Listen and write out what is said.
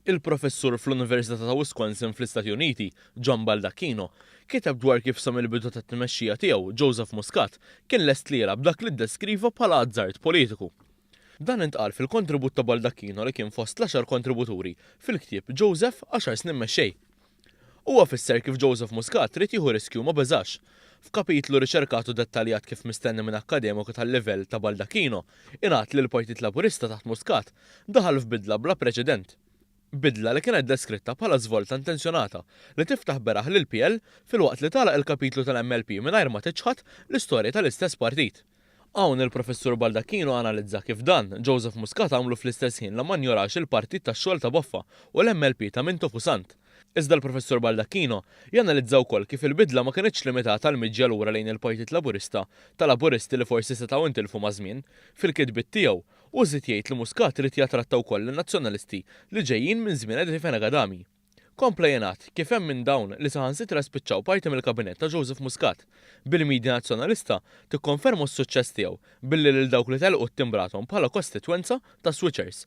Il-professur fl-Università ta' Wisconsin fl-Istati Uniti, John Baldacchino, kiteb dwar kif sa mill-bidu tat-tmexxija tiegħu Joseph Muscat kien lest li jilgħab dak li ddeskriva bħala azzard politiku. Dan intqal fil-kontribut ta' Baldacchino li kien fost l-għaxar kontributuri fil-ktieb Joseph Għaxar Snin Mexxej. Huwa fisser kif Joseph Muscat ried jieħu riskju u ma beżax. F'kapitlu riċerkat u dettaljat kif mistenni minn akkademiku tal-livell ta' Baldacchino, ingħad li l-Partit Laburista taħt Muscat daħal f'bidla bla preċedent. Bidla li kienet deskritta bħala żvolta intenzjonata li tiftaħ beraħ lill-PL filwaqt li tagħlaq il-kapitlu tal-MLP mingħajr ma tiċħad l-istorja tal-istess partit. Hawn il-Professur Baldacchino analizza kif dan Joseph Muscat għamlu fl-istess ħin li ma njorax il-Partit tax-Xogħol ta' Boffa u l-MLP ta' Mintoff u Sant. Iżda l-Professur Baldacchino janalizza wkoll kif il-bidla ma kinitx limitata għall-miġja lura lejn il-Partit Laburista ta' Laburisti li forsi setgħu intilfu maż-żmien. Fil-kitbiet tiegħu, Hu żied jgħid li Muscat ried jattratta wkoll lin-Nazzjonalisti li ġejjin minn żmien Eddie Fenech Adami. Kompla jingħad kif hemm minn dawn li saħansitra spiċċaw parti mill-Kabinett ta' Joseph Muscat, bil-media Nazzjonalista tikkonferma s-suċċess tiegħu billi lil dawk li telqu ttimbrathom bħala kostitwenza ta' switchers.